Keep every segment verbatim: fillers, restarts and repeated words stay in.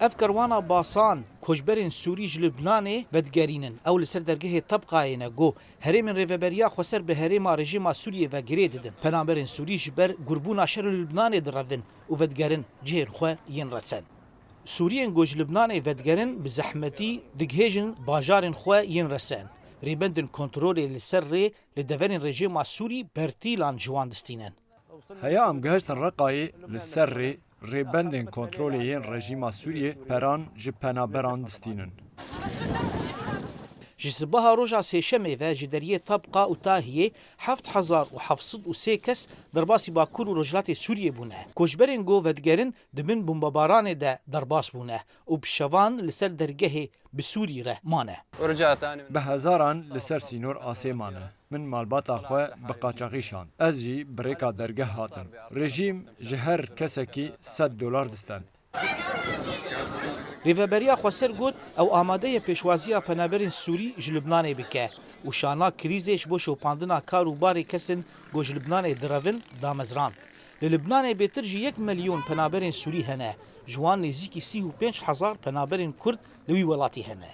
Ev kerwana basan koçberên Sûrî ji Libnanê vedigerînin. Ew li ser dergehê Tebqayê ne, got, herêmên Rêveberiya Xweser bi herêma rejîma Sûriyê ve girê didin. Penaberên Sûrî ji ber gurbûna şer li Libnanê direvin û vedigerin cihên xwe yên resen. Sûriyên ku ji Libnanê vedigerin bi zehmetî digihêjin bajarên xwe yên resen. Rêbendên kontrolê li ser rê li deverên rejîma Sûrî bertîlan ji wan distînin. Heya em gihiştin Reqayê, li ser rê rêbendên kontrolê yên rejîma Sûriyê peran ji penaberan distînin. Ji sibaha roja Sêşemê ve ji deriyê Tabqa û Tahiyê heft hezar û heft sed û sê kes derbasî Bakur û Rojhilatê Sûriyê bûne. Koçberên ku vedigerin di bin bombebaranê de derbas bûne û bi şevan li ser dergehê bi Sûrî re mane. Bi hezaran li ser sînor asê mane. Min malbata xwe bi qaçaxî şand. Ez jî bi rêka dergeh hatim. Rejîm ji her kesekî sed dolar distend. Rêveberiya Xweser got, ew amade ye pêşwaziya penaberên Sûrî ji Libnanê bike û şana krîzê ji bo şopandina kar û barê kesên ku ji Libnanê direvin damezrand. Li Libnanê bêtir ji yek milyon penaberên Sûrî hene. Ji wan nêzîkî sî û pênc hezar penaberên Kurd li wî welatî hene.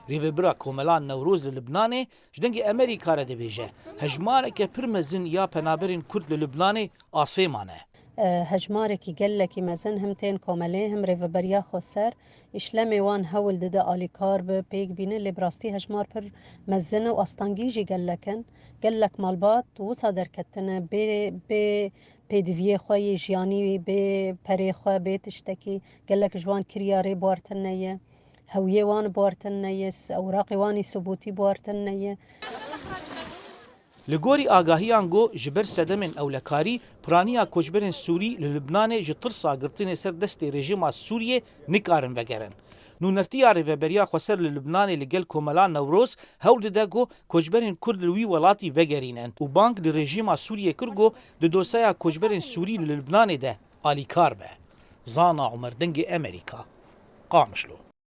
Rêvebira Komela Newroz li Libnanê ji Dengê Amerîka re dibêje, hejmareke pir mezin ya penaberên Kurd li Libnanê asê mane. E, hejmarekî gelekî mezin him tên komelê, him Rêveberiya Xweser îşlemê wan hewl dide alîkar bi, pêk bîne, lê bi rastî hejmar pir mezin e û astengî jî gelek in. Gelek malbat wisa derketine bê, bê pêdiviyê xwe yê jiyanî, bê perê xwe, bê tiştekî. Gelek ji wan kiryarê bi wan re tune ye. Hewiyê wan bi wan re tune ye, s-, ewraqê wan î subûtî bi wan re tune ye. Li gorî agahiyan ku ji ber sedemên ewlekarî, piraniya koçberên Sûrî li Libnanê ji tirsa girtinê ser destê rejîma Sûriyê nikarin vegerin. Nûnertiya Rêveberiya Xweser li Libnanê li gel Komela Newroz hewl dide ku koçberên Kurd li wî welatî vegerînin û bang li rejîma Sûriyê kir ku di dosyaya koçberên Sûrî li Libnanê de alîkar be. Zana Umer, Dengê Amerîka, Qamişlo.